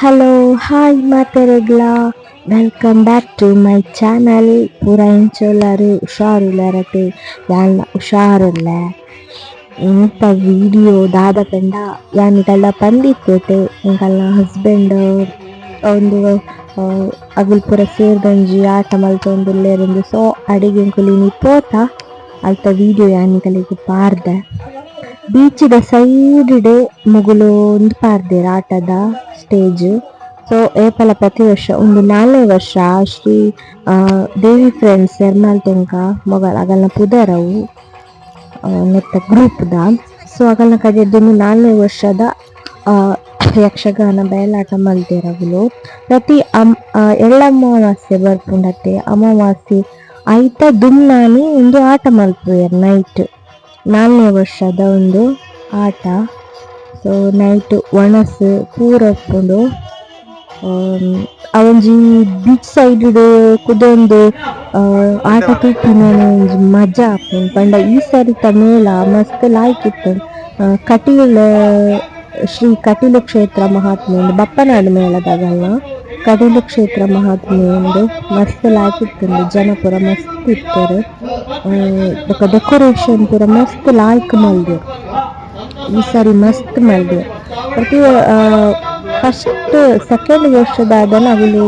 Hello hi ಮಾತೆರೆಗ್ಲ, welcome back to my channel. ಪೂರ ಎಂಚ ಉಲ್ಲರ್ ಹುಷಾರುಲ್ಲರತೆ? ಯಾನ್ಲ ಹುಷಾರುಲ್ಲೆ. ಇನಿತ ವಿಡಿಯೋ ದಾದ ಪಂಡ ಯಾನ್ ನಿಕಲ್ಡ ಪಂದಿತ್ತೇತೆ, ಎಂಕಲ್ನ ಹಸ್ಬೆಂಡ್ ಉಂದು ಅಗುಲು ಪೂರ ಸೇರ್ದೊಂಜಿ ಆಟ ಮಲ್ತೊಂದುಲ್ಲೆರ್. ಸೊ ಅಡೆಗ್ ಎಂಕುಲು ಇನಿ ಪೋತ, ಅಲ್ತ ವಿಡಿಯೋ ಯಾನ್ ನಿಕಲೆಗ್ ಪಾರ್ದೆ. ಬೀಚಿದ ಸೈಡ್ ಡೆ ಮೊಗುಲು ಉಂದು ಪಾರ್ದೆರ್ ಆಟದ ಸ್ಟೇಜ್. ಸೊ ಏಪಲ ಪ್ರತಿ ವರ್ಷ ಉಂದು ನಾಲ್ನೇ ವರ್ಷ ಶ್ರೀ ದೇವಿ ಫ್ರೆಂಡ್ಸ್ ಎರ್ಮಾಲ್ ತೆಂಕ ಮೊಗಲ್ ಅಗಲ್ನ ಪುದರ್ ಅವು ನೆತ್ತ ಗ್ರೂಪ್ ದ. ಸೊ ಅಗಲ್ನ ಕಡೆರ್ದ್ ಉಂದು ನಾಲ್ನೇ ವರ್ಷದ ಯಕ್ಷಗಾನ ಬಯಲಾಟ ಮಲ್ದೆರ್ ಅಗುಲು. ಪ್ರತಿ ಎಳ್ಳಮಾವಾಸ್ಯೆ ಬರ್ಪುಂಡತೆ, ಅಮಾವಾಸ್ಯೆ ಐತ ದುಮ್ನಾನಿ ಉಂದು ಆಟ ಮಲ್ಪುವೆರ್ ನೈಟ್. ನಾಲ್ನೇ ವರ್ಷದ ಉಂದು ಆಟ. ಸೊ ನೈಟ್ ವನಸ್ ಪೂರ ಉಪ್ಪುಂಡು. ಅವೊಂಜಿ ಬೀಚ್ ಸೈಡ್ ಡ್ ಕುದೊಂದು ಆಟ ತೂಪಿನನೆ ಒಂಜಿ ಮಜಾ ಆಪುಂಡು. ಪಂಡ ಈ ಸರಿತ ಮೇಳ ಮಸ್ತ್ ಲಾಯ್ಕ್ ಇತ್ತುಂಡು. ಕಟೀಲ್ ಶ್ರೀ ಕಟೀಲು ಕ್ಷೇತ್ರ ಮಹಾತ್ಮೆ ಉಂದು ಬಪ್ಪನಾಡು ಮೇಳದಗಲ್ನ ಕಟೀಲು ಕ್ಷೇತ್ರ ಮಹಾತ್ಮೆ ಉಂದು ಮಸ್ತ್ ಲಾಯ್ಕ್ ಇತ್ತುಂಡು. ಜನ ಪೂರ ಮಸ್ತ್ ಇತ್ತೆರ್. ಬೊಕ ಡೆಕೋರೇಷನ್ ಪೂರ ಮಸ್ತ್ ಲಾಯ್ಕ್ ಮಲ್ದೆರ್. ಈ ಸರಿ ಮಸ್ತ್ ಮಲ್ದೆರ್. ಪ್ರತಿ ಫಸ್ಟ್ ಸೆಕೆಂಡ್ ವರ್ಷದಾದನ ಅಗುಲು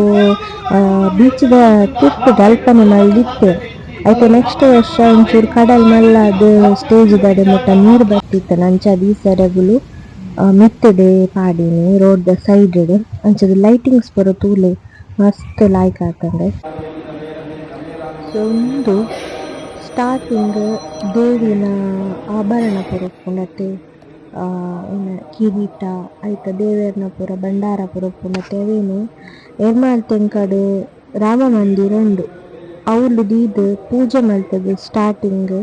ಬೀಚ್ ದ ತಿರ್ತ್ ಅಲ್ಪನೆ ಮಲ್ದಿತ್ತೆರ್. ಐತ ನೆಕ್ಸ್ಟ್ ವರ್ಷ ಒಂಚೂರು ಕಡಲ್ ಮಲ್ಲಾದ್ ಸ್ಟೇಜ್ ದ ಮುಟ್ಟ ನೀರ್ ಬತ್ತಿತ್ತ್ಂಡ್. ಅಂಚಾದ್ ಈ ಸರಿ ಅಗುಲು ಮಿತ್ತ್ ಡ್ ಪಾಡಿನಿ ರೋಡ್ ದ ಸೈಡ್ ಡ್. ಅಂಚಾದ್ ಲೈಟಿಂಗ್ಸ್ ಪೂರ ತೂಲೆ ಮಸ್ತ್ ಲಾಯ್ಕ್ ಆತುಂಡು. ಸೊ ಉಂದು ಸ್ಟಾರ್ಟಿಂಗ್ ದೇವಿನ ಆಭರಣ ಪೂರ ಉಪ್ಪುಂಡು ಅತೆ, ಕಿರೀಟ ಐತ ದೇವೆರ್ನ ಪೂರ ಭಂಡಾರ ಪೂರ ಉಪ್ಪುಂಡು ಅತೆ. ಅವೇನ್ ಎರ್ಮಾಲ್ ತೆಂಕಡ್ ರಾಮ ಮಂದಿರ ಉಂಡು, ಅವ್ಲು ದೀದ್ ಪೂಜೆ ಮಲ್ತುದು ಸ್ಟಾರ್ಟಿಂಗ್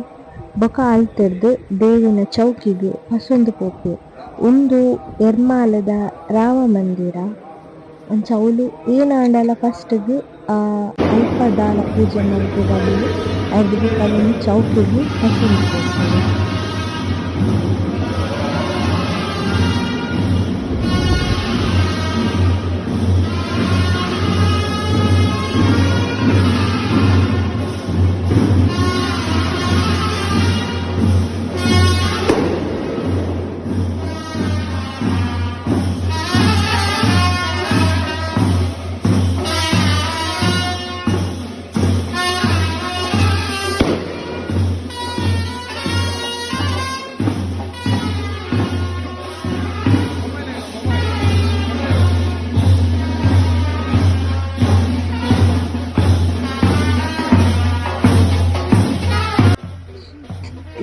ಬೊಕ ಅಲ್ತುರ್ದು ದೇವಿನ ಚೌಕಿಗ್ ಪಸೊಂದು ಪೋಪೆರ್. ಉಂದು ಎರ್ಮಾಲುದ ರಾಮ ಮಂದಿರ. ಅಂಚ ಅವ್ಲು ಏನಾಂಡಲ ಫಸ್ಟ್ ಗ್ ಅಲ್ಪ ದಾಲ ಪೂಜೆ ಮಲ್ತುದು ಅಗುಲು ಐರ್ದ್ ಬೊಕ ಅವೆನ್ ಚೌಕಿಗ್ ಪಸೊಂದು ಪೋಪೆರ್.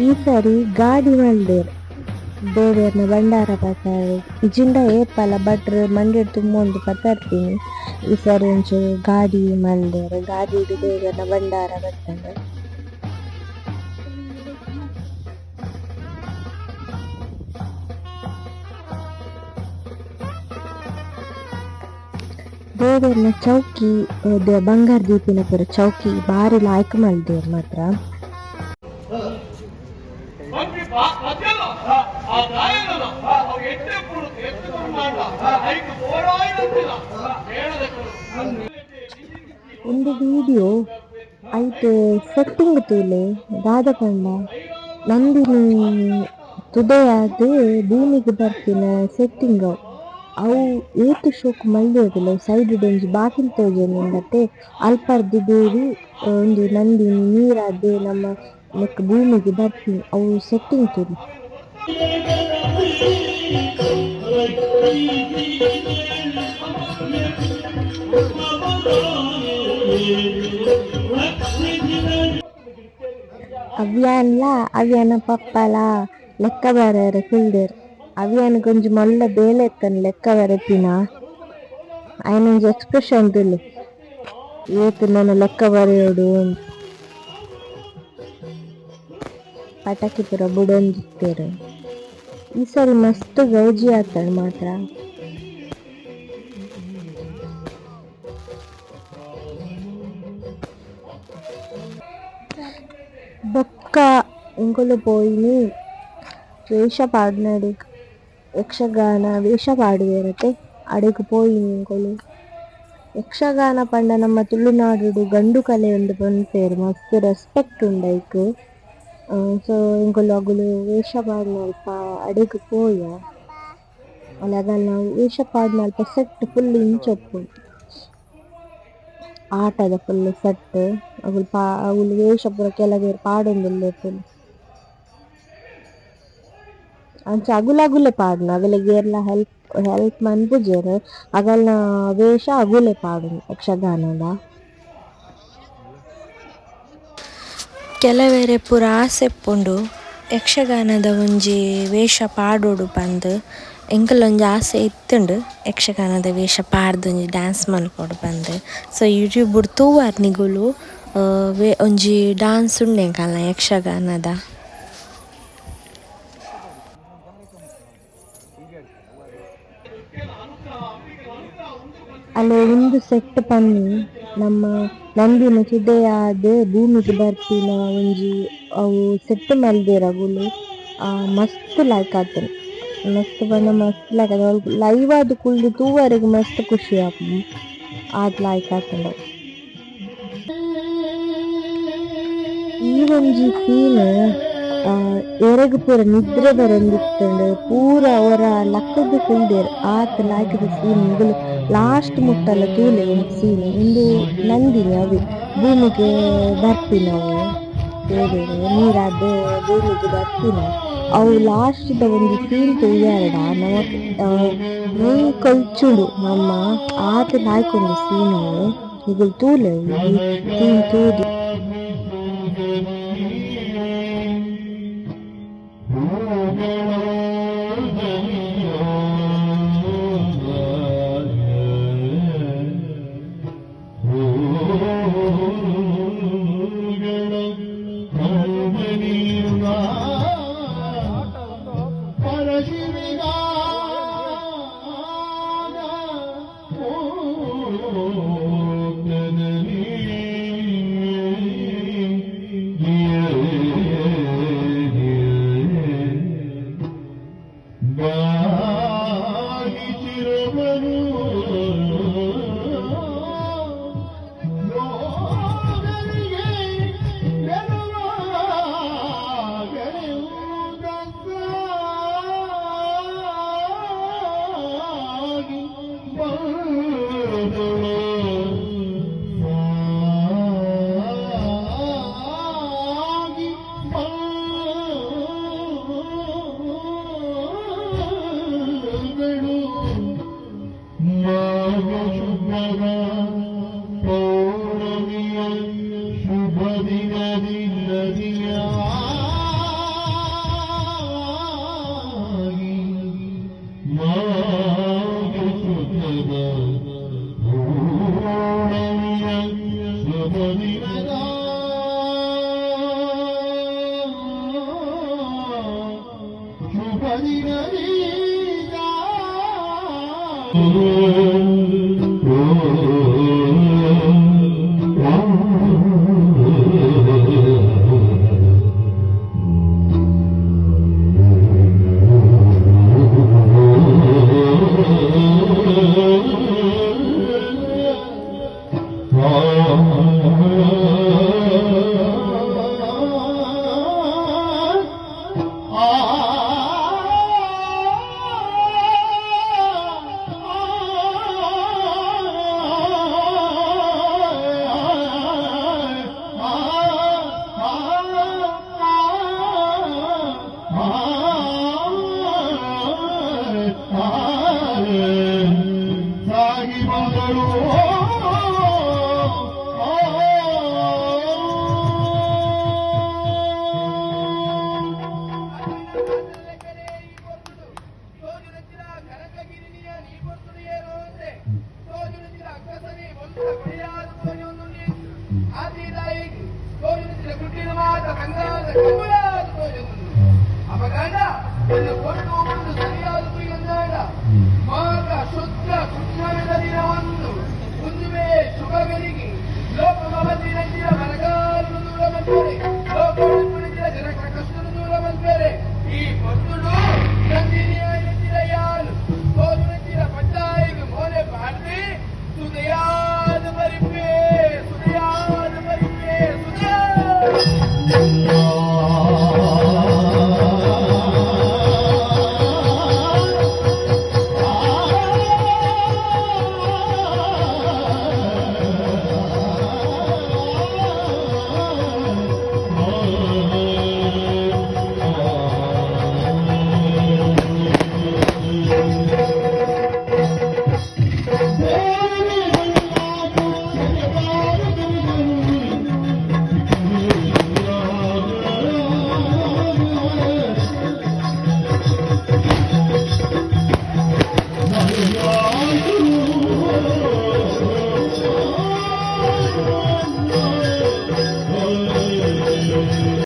ಈ ಸರಿ ಗಾಡಿ ಮಲ್ದೆರ್ ದೇವೆರ್ನ ಭಂಡಾರ ಪತ್ತರೆ. ಇಜಿಂಡ ಏಪಲ ಭಟ್ರ್ ಮಂಡೆಡ್ ತುಂಬೊಂದು ಪತರ್ದಿನಿ. ಈ ಸರಿ ಒಂಚೂರು ಗಾಡಿ ಮಲ್ದೆರ್, ಗಾಡಿಡ್ ದೇವೆರ್ನ ಭಂಡಾರ ಬತ್ತುಂಡು. ದೇವೆರ್ನ ಚೌಕಿ ಬಂಗಾರ್ ದೀಪಿನ ಪೂರ ಚೌಕಿ ಬಾರಿ ಲಾಯ್ಕ್ ಮಲ್ದೆರ್ ಮಾತ್ರ. ಉಂದು ವಿಡಿಯೋ ಐಟ್ ಸೆಟ್ಟಿಂಗ್ ತೂಲೆ, ದಾದ ಪಂಡ ನಂದಿನಿ ತುದೆಯಾದ್ ಭೂಮಿಗ್ ಬರ್ಪಿನ ಸೆಟ್ಟಿಂಗ್ ಅವು. ಅವು ಏತ್ ಶೋಕು ಮಲ್ದೆರ್. ಸೈಡ್ ಡ್ ಒಂಜಿ ಬಾಕಿಲ್ ತೋಜೊಂದುಂಡತೆ, ಅಲ್ಪರ್ದ್ ದೇವಿ ಉಂದು ನಂದಿನಿ ನೀರಾದ್ ನಮ್ಮ ನೆಕ್ ಭೂಮಿಗ್ ಬರ್ಪಿನಿ. ಅವು ಸೆಟ್ಟಿಂಗ್ ತೂಲೆ. ಅವ್ಯಾನ್ಲ ಅವ್ಯಾನ ಪಪ್ಪಲ ಲೆಕ್ಕ ಬರೆಯೆರೆ ಕುಲ್ದೆರ್. ಅವ್ಯಾನ್ ಒಂಜಿ ಮಲ್ಲ ಬೇಲೆ ಇತ್ತುಂಡು ಲೆಕ್ಕ ಬರೆಪಿನ. ಐನ ಒಂಜಿ ಎಕ್ಸ್ಪ್ರೆಷನ್ ತೂಲೆ, ಏತ್ ನನ ಲೆಕ್ಕ ಬರೆಯೊಡು. ಪಟಾಕಿ ಪೂರ ಬುಡೊಂದಿತ್ತೆರ್. ಈ ಸರಿ ಮಸ್ತ್ ಗೌಜಿ ಆತುಂಡು ಮಾತ್ರ. ಬೊಕ್ಕ ಎಂಕುಲು ಪೋಯಿನಿ ವೇಷ ಪಾಡ್ನಡೆಗ್, ಯಕ್ಷಗಾನ ವೇಷ ಪಾಡುವೆರತೆ ಅಡೆಗ್ ಪೋಯಿ ಎಂಕುಲು. ಯಕ್ಷಗಾನ ಪಂಡ ನಮ್ಮ ತುಳುನಾಡುಡು ಗಂಡು ಕಲೆ ಉಂದು ಪನ್ಪೆರ್ ಮಸ್ತ್ ರೆಸ್ಪೆಕ್ಟ್ ಉಂಡು ಐಕ್. ಸೊ ಎಂಕುಲು ಅಗುಲು ವೇಷ ಪಾಡ್ನಲ್ಪ ಅಡೆಗ್ ಪೋಯ. ಅಲ್ಲಾಗಲ್ನ ವೇಷ ಪಾಡ್ನಲ್ಪ ಸೆಟ್ ಫುಲ್ ಇಂಚ ಉಪ್ಪುಂಡು. ಆಟದ ಫುಲ್ ಸೆಟ್ ಅಗುಲು ಅಗುಲು ವೇಷ ಪೂರ ಕೆಲವೆರ್ ಪಾಡೊಂದುಲ್ಲೆರ್ ತೂಲೆ. ಅಂಚ ಅಗುಲು ಪಾಡುನ ಅಗಲೆಗ್ ಏರ್ಲ ಹೆಲ್ಪ್ ಹೆಲ್ಪ್ ಮನ್ಪುಜೆರ್ ಅಗಲ್ನ ವೇಷ ಅಗುಲೆ ಪಾಡುನು ಯಕ್ಷಗಾನದ. ಕೆಲವೆರೆ ಪೂರ ಆಸೆ ಇಪ್ಪುಂಡು ಯಕ್ಷಗಾನದ ಒಂಜಿ ವೇಷ ಪಾಡೊಡು ಪಂದ್. ಎಂಕಲ್ನ ಒಂಜಿ ಆಸೆ ಇತ್ತುಂಡು ಯಕ್ಷಗಾನದ ವೇಷ ಪಾಡ್ದ್ ಒಂಜಿ ಡ್ಯಾನ್ಸ್ ಮನ್ಪೊಡು ಪಂದ್. ಸೊ ಯೂಟ್ಯೂಬ್ ಡ್ ತೂವರ್ ನಿಗುಲು ಒಂಜಿ ಡ್ಯಾನ್ಸ್ ಉಂಡು ಎಂಕಲ್ನ ಯಕ್ಷಗಾನದ. ಅಲ್ಲೇ ಉಂದು ಸೆಟ್ ಪನ್ನಿ ನಮ್ಮ ನಂದಿನ ಸುದೆಯಾದ್ ಭೂಮಿಗ್ ಬರ್ಪಿನ ಒಂಜಿ ಅವು ಸೆಟ್ ಮಲ್ದೆರ್ ಅಗುಲು. ಮಸ್ತ್ ಲಾಯ್ಕ್ ಆತುಂಡು. ಮಸ್ತ್ ಪಂಡ ಮಸ್ತ್ ಲಾಯ್ಕ್ ಆತುಂಡು. ಲೈವ್ ಆದ್ ಕುಲ್ದು ತೂವರೆಗ್ ಮಸ್ತ್ ಖುಷಿ ಆಪುಂಡು. ಆತ್ ಲಾಯ್ಕ್ ಆತುಂಡು. ಈ ಒಂಜಿ ಸೀನ್ ಎರೆಗ್ ಪೂರ ನಿದ್ರೆ ಬರೊಂದಿತ್ತುಂಡು. ಪೂರ ಒರ ಲಕ್ಕುದು ಕುಲ್ದೆರ್ ಆತ್ ಲಾಯ್ಕದ ಸೀನ್ ನಿಗುಲು ಲಾಸ್ಟ್ ಮುಟ್ಟಲ ತೂಲೆ ಒಂಜಿ ಸೀನ್. ಉಂದು ನಂದಿನಿ ಅವೆ ಭೂಮಿಗ್ ಬರ್ಪಿನವು ದೇವೆರ್ ನೀರಾದ್ ಭೂಮಿಗ್ ಬರ್ಪಿನ ಅವು ಲಾಸ್ಟ್ ದ ಒಂಜಿ ಸೀನ್ ತೂಯರ್ಡ ನಮಕ್ ಮೈ ಕೊಲ್ಚುಂಡು ನಮ್ಮ ಆತ್ ಲಾಯ್ಕ್ ಉಂಡು ಸೀನ್ ಅವು. ನಿಗುಲು ತೂಲೆ ಸೀನ್ ತೂದು.